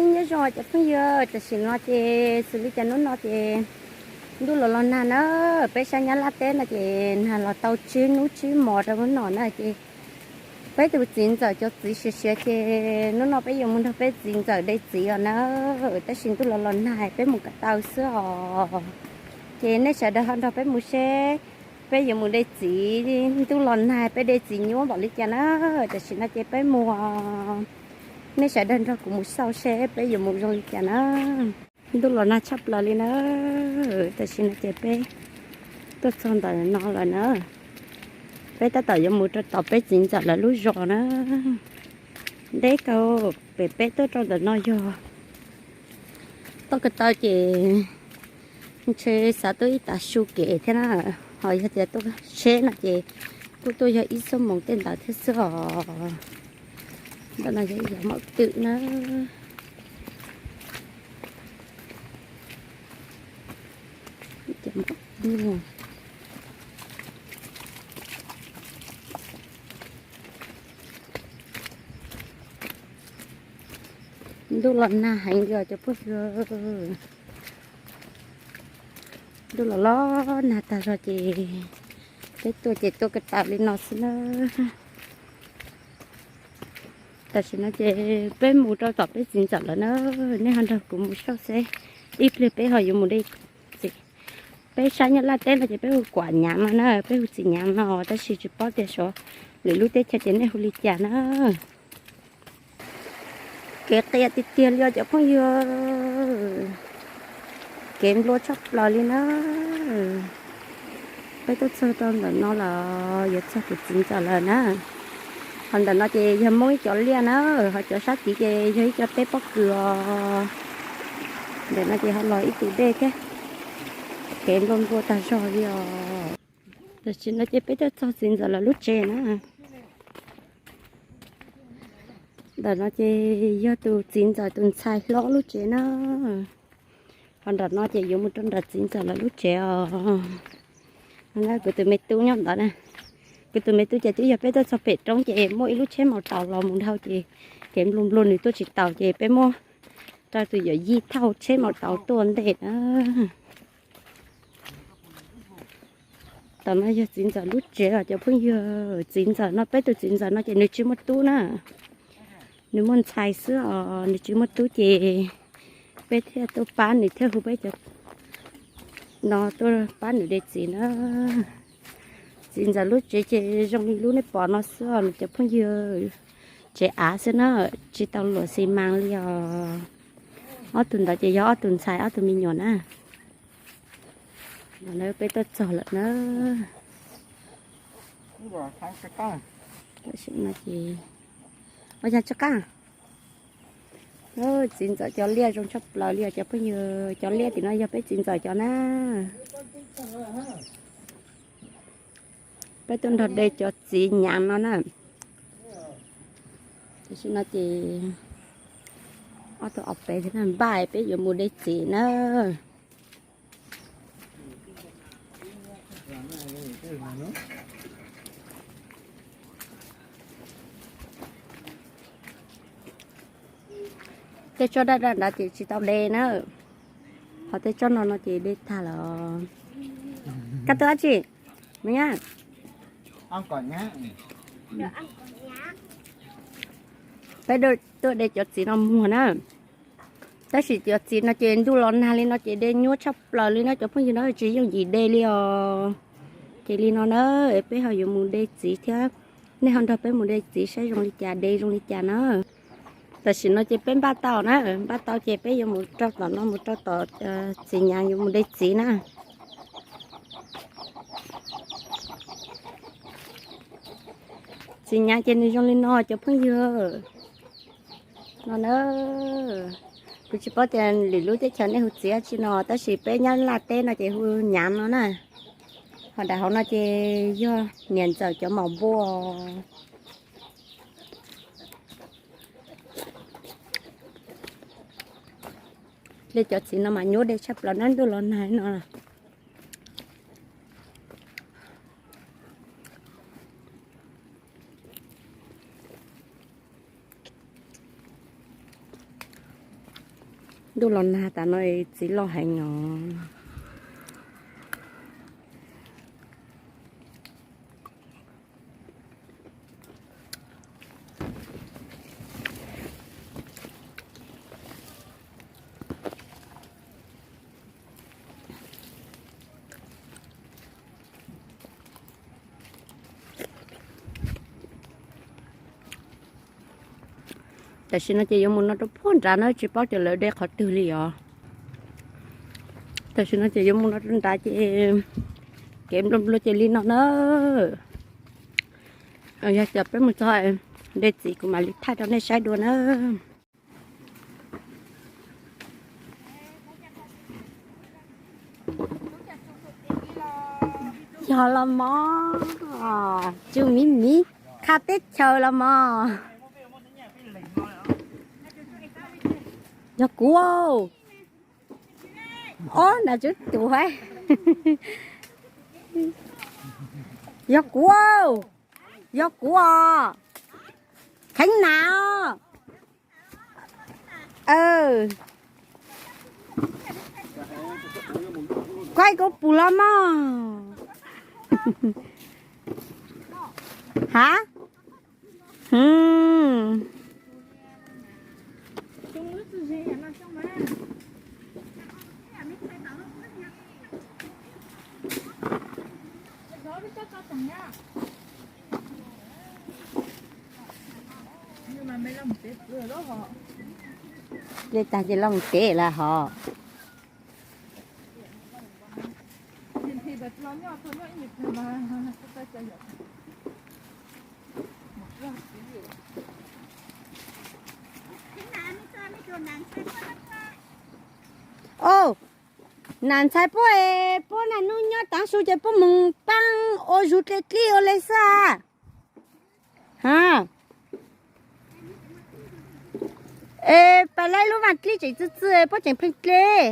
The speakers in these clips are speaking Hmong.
Nyob zoo cov phooj ywg, tam sim no ces xws li cas hnub no ces ntuj los los nag na, peb sab Nyab Laj teb no ces nag los tau tsib hnub tsib hmo rau hnub no na ces peb tus txiv ntxawm cov txiv siav siav ces hnub no peb yuav mus nrog peb txiv ntxawm de txiv os na, tab sis ntuj los los nag peb mus ko taw xwb os. Ces nej sawv daws ho nrog peb mus seb peb yuav mus de txiv, ntuj los nag peb de txiv nyuaj npaum li cas na, tam sim no ces peb mus, nej sawv daws nrog kuv mus xauj seb peb yuav mus zoo li cas na. Ntuj los nag tshaj plaws li na, tam sim no ces peb tuaj txog ntawm no lawm na, peb tab tom yuav mus rau tom peb txiv ntxawm lawv lub zos na, deb kawg, pem peb tuaj rau ntawm no yog toj ko taw ces ntshe xav tuaj ib tav su kev thiab na, ho yog tias tuaj tsheb no ces kuj tuaj yog ib xuab moos tej ntawd thiab xwb os. Ntawm no yog ib yam mom twm na, ntuj los nag heev li os cov phooj ywg, ntuj los los nag tag zog ces peb tuaj ces tuaj ko taw li no xwb na. Tam sim no ces peb mus rau tom peb txiv ntxawm lawm na, nej ho nrog kuv mus xauj seb ib pliag peb ho yuav mus de txiv. Peb sab Nyab Laj teb no ces peb hu Kuam Nyav no na, peb hu txiv Nyav no tab sis tsis paub tias xyov lwm lub teb chaws ces nej hu li cas na. Kev qias tiag tiag li os cov phooj ywg, kev nplua tshaj plaws li na. Peb tuaj txog rau ntawm no los yuav txog kuv txiv ntxawm lawm na. Ho ntawm no ces yog Hmoob ib cov liaj na, ho cov sab tid ces yog ib co teb pob kws os. Ntawm no ces ho los ib tug dej thiab, kev nplua nplua tag zog li os. Tam sim no ces peb tuaj txog txiv ntxawm lawv lub tsev na. Ntawm no ces yog tus txiv ntxawm tus ntxhais hlob lub tsev na. Ho nram no ces yuav mus rau nram txiv ntxawm lawv lub tsev os. Kuv tus me tub nyob ntawd na. Kuv tus me tub ces twb yog peb tuaj txog pem roob ces muaj ib lub tsheb maus taus los mus dhau ces kev nplua nplua nws tuaj tsis taus ces peb muab rau tus yawm yij thauj tsheb maus taus tuaj ntej na. Tam no yog txiv ntxawm lub tsev os cov phooj ywg. Txiv ntxawm no, peb tus txiv ntxawm no ces nws tsis muaj tub na, nws muaj ntxhais xwb os, nws tsis muaj tub ces peb thiaj tuaj pab nws thiab hu peb cov no tuaj pab nws de txiv na. Txiv ntxawm lub tsev ces zoo li lub nej pom no xwb os cov phooj ywg. Tsev av xwb na, tsis tau luam xi mas li os. Ob tug ntawd ces yog ob tug ntxhais ob tug me nyuam na. Peb tuaj txog lawm na. Tam sim no ces, ua cas tsis qab. Txiv ntxawm cov liaj zoo tshaj plaws li os cov phooj ywg, cov liaj tim no yog peb txiv ntxawm cov na. Peb tuaj nrog de cov txiv nyav no na. Tam sim no ces ob tug ob peb thiab na, npaj peb yuav mus de txiv na. Tej tsob daj daj nrad ces tsis tau de na, ho tej tsob no no ces de tag lawm. Koj tuaj dab tsi? Me nyab, peb tuaj de cov txiv no muag na. Tab sis cov txiv no ces ntuj los nag li no ces de nyuaj tshaj plaws li na cov phooj ywg na, tsis yooj yim de li os. Ces li no na, peb ho yuav mus de txiv thiab, nej ho nrog peb mus de txiv saib zoo li cas de zoo li cas na. Tam sim no ces peb npaj tau na, npaj tau ces peb yuav mus rau tom no, mus rau tom txiv nyav yuav mus de txiv na. Txiv nyav ces nws zoo li no cov phooj ywg. No na, kuv tsis paub tias lwm lub teb chaws nej hu txiv dab tsi no, tab sis peb Nyab Laj teb no ces hu nyav no na. Ho daim hauv no ces yog niam ntxawm cov maum npua. Li cov txiv no mas nyuaj de tshaj plaws na, ntuj los nag no. Ntuj los nag tas no txiv loj heev os. Tam sim no ces yuav mus no rau puag nrad na, tsis paub tias lawv de qhov twg li os. Tam sim no ces yuav mus no rau nrad ces kev nplua nplua ces li no na. Yog tias peb mus txog de txiv kuv mam li thaij rau nej saib dua na. Yog los mog, tsuj miv miv qha teb chaws los mog. Yog kuv, ob nas tsuv tus hab. Yog kuv, yog kuv os. Kheev nas os. Koj kuv pum los mog. Hab. Li tag ces los mus pem lawm hos. Au, nas ntxhais puab, puab naj nub nyob taav su ces puab moog paab ua zug dlej dlib ua le xwb a. Es pais laib lub vaaj dlib tseem txwj txwj puab tseem pheej dlej.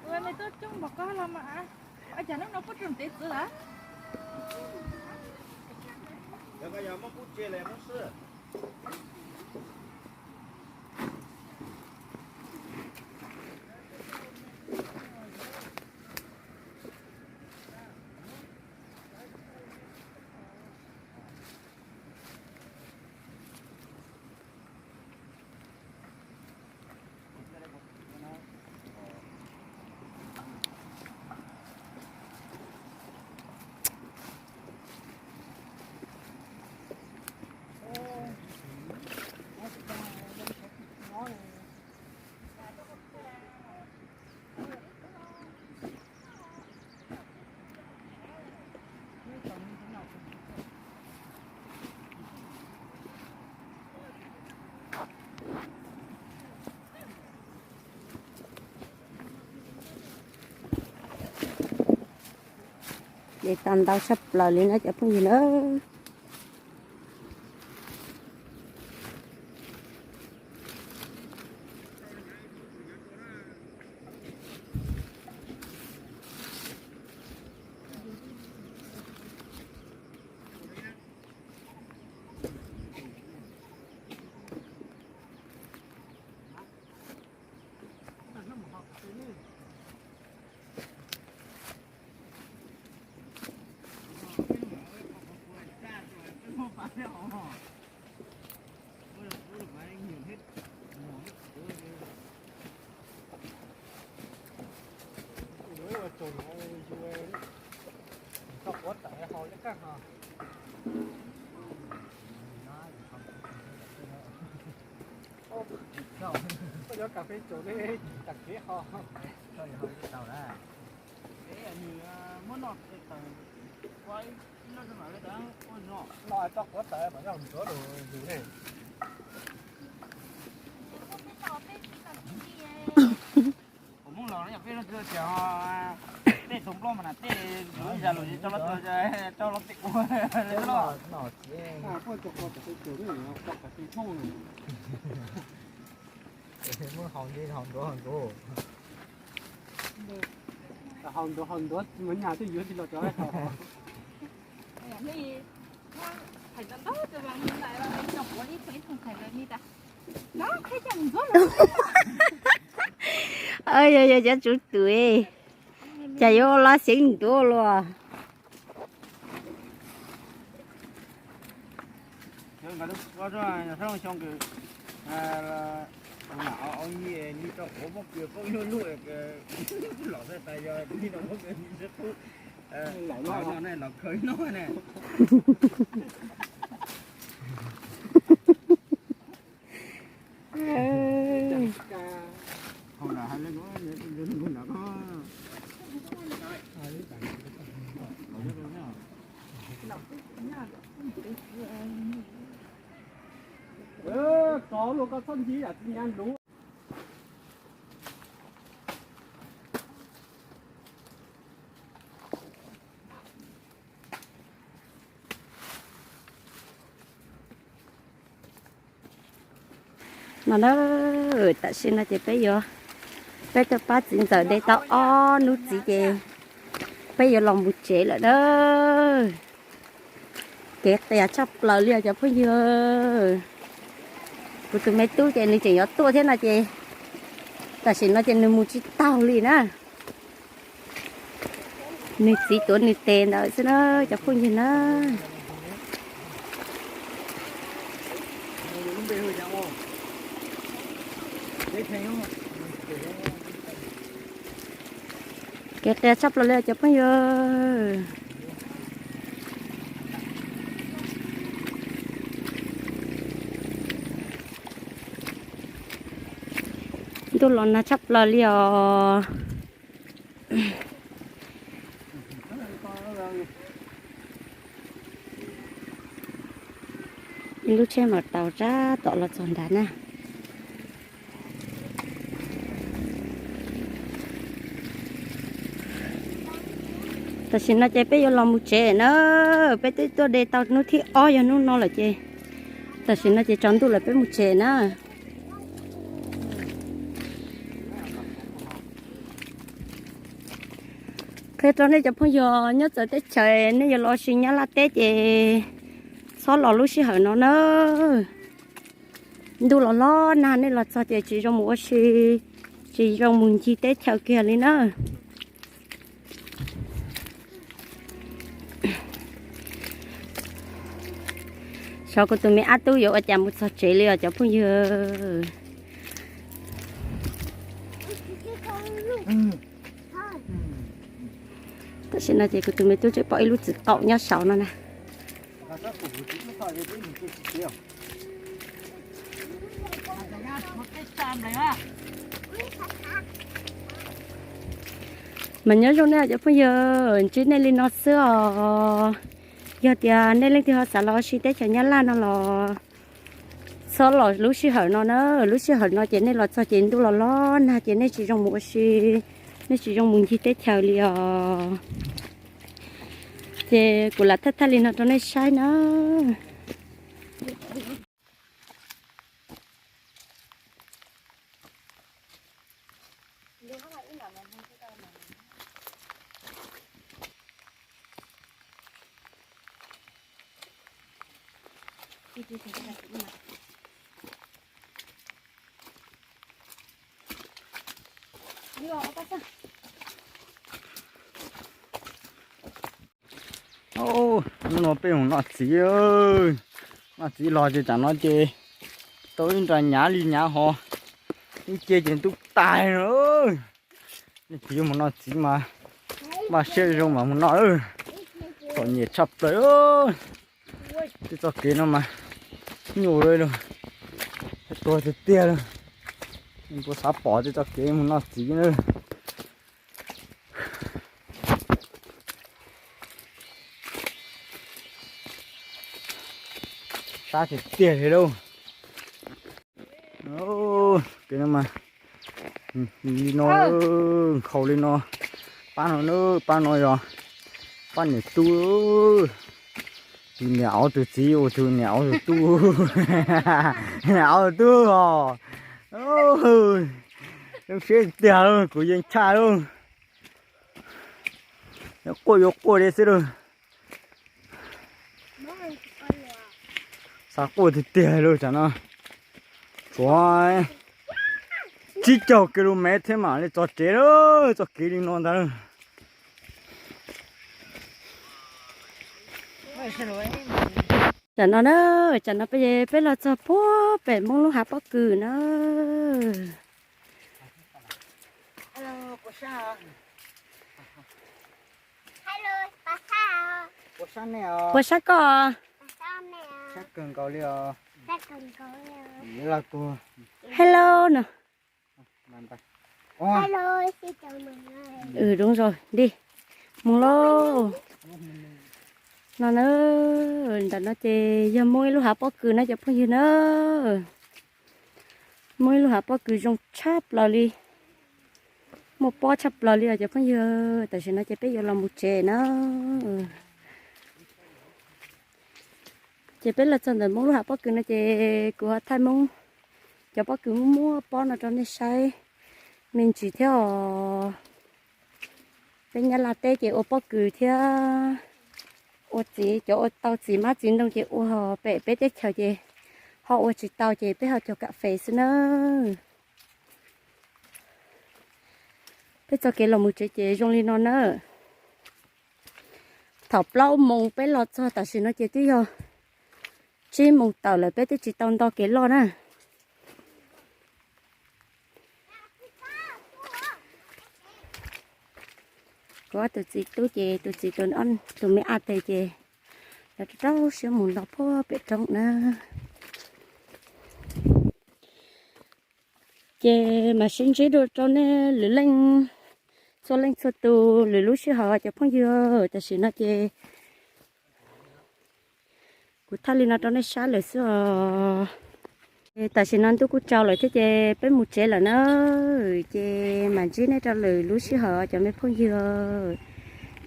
Ua, nej tuaj coob npaum koj los mas, ua cas hnub no puab tseem tev txwv lawm? Ces tau ntau tshaj plaws li na cov phooj ywg na. Koj cov kas fes tsaus ne, tag kev ho. Muab noj tawm, ua ib lub rau mam li tawm ua no. Noj tso quav tawm mas yog ntxuav lus yus ne. Kuv Hmoob los no yog peb no tias peb tug Yog cov tswv twm, cas yuav los xeev ntuav luaj. No na, tam sim no ces peb yuav, peb tuaj pab txiv ntxawm de tau ob hnub txiv ces peb yuav los mus tsev lawm na. Kev qias tshaj plaws li os cov phooj ywg. Kuv tus me tub ces nws tseem yuav tuaj thiab no ces tam sim no ces nws mus tsis taug li na. Nws txiv tuav nws tes ntawd xwb na cov phooj ywg na. Kev qias tshaj plaws li cov phooj ywg. Ntuj los nag tshaj plaws li os. Ib lub tsheb mas tau rab tom los txog nrad na. Tam sim no ces peb yuav los mus tsev na. Peb twb tuaj de tau hnub thib ob yog hnub no lawm ces tam sim no ces tsaus ntuj lawm peb mus tsev na. Qhia rau nej cov phooj ywg nyob txawv teb chaws nej yuav los ua si Nyab Laj teb ces txhob los lub sij hawm no na. Ntuj los los nag nej los txog ces tsis zoo mus ua si, tsis zoo mus ncig teb chaws kiag li na. Xyov kuv tus me ab tub yuav ua cas mus txog tsev li os cov phooj ywg. Tam sim no ces kuv tus me tub tseem pom ib lub txiv qaum nyob saud no na. Mas nyob zoo nej cov phooj ywg, ntsib nej li no xwb os. Yog tias nej leej twg ho xav los ua si teb chaws Nyab Laj no los txhob los lub sij hawm no na. Lub sij hawm no ces nej los txog ces ntuj los los nag ces nej tsis zoo mus ua si, nej tsis zoo mus ncig teb chaws li os. Ces kuv lam thaij thaij li no rau nej saib na. Hnub no peb mus noj txiv, noj txiv los ces tsam no ces tau ib nra nyav li nyav hos, ib ce ces ntub tag no. Nej tsis yuav mus noj txiv mas npaj siab zoo mas mus noj, txom nyem tshaj plaws. Tej txoj kev no mas nyuaj li los, tuag tiag tiag li. Puas xav pom tej txoj kev mus noj txiv na. Sab tiag tiag li lauj. Kev no mas li no, nkhaus li no, Pab no, pab no yog pab niam tub, tus niam auv tus txiv ua tus niam auv tus tub, niam auv tus tub os. Zoo siab tiag lauj, kuv yeej tshaj lauj. Yuav quaj yuav quaj li xwb lauj. Xav quaj tiag tiag lauj, tam no tshuav tsib caug ki lu mev thiab mam li txog tsev lauj, txoj kev li no ntag lauj. Tam no na, tam no peb, peb los txog puag pem Hmoob lub hav pob kws na. Puas sab koj? Hello no. Mus lauj. No na, ntawm no ces yog Hmoob ib lub hav pob kws na cov phooj ywg na. Hmoob ib lub hav pob kws zoo tshaj plaws li, muaj pob tshaj plaws li os cov phooj ywg. Tam sim no ces peb yuav los mus tsev na. Ces peb los txog ntawm Hmoob lub hav pob kws no ces kuv ho thaij Hmoob cov pob kws muaj muaj pob no rau nej saib me ntsis thiab os. Peb Nyab Laj teb ces ua pob kws thiab ua txiv, cov ua tau txiv mab txiv ntoo ces ua, pem peb teb chaws ces ho ua tsis tau ces peb ho cog kam fes xwb na. Peb txoj kev los mus tsev ces zoo li no na. Thaum plaub moos peb los txog tam sim no ces twb yog tsib moos tawm lawm, peb twb tsis tau nto kev loj na. Kuv ob tus txiv tub ces tus txiv tus, tus me ab tes ces lawv rau siab mus nto puag pem roob na. Ces mam sib ntsib dua rau nej lwm leej, txhua leej txhua tus lwm lub sij hawm cov phooj ywg. Tam sim no ces kuv thaij li no rau nej saib lawm xwb os. Tam sim no ntuj kuj tsaus lawm thiab ces peb mus tsev lawm na. Ces mam ntsib nej rau lwm lub sij hawm cov me phooj ywg.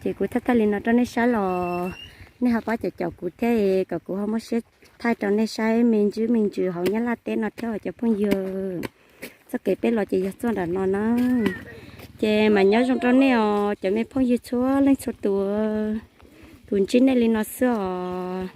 Ces kuv thaij thaij li no rau nej saib los nej ho pab caum caum kuv thiab kom kuv ho muaj siab thaij rau nej saib me ntsis me ntsis hauv Nyab Laj teb no thiab cov phooj ywg. Txoj kev peb los ces yog txoj nram no na. Ces mam nyob zoo rau nej os cov me phooj ywg txhua leej txhua tus. Kuv ntsib nej li no xwb os.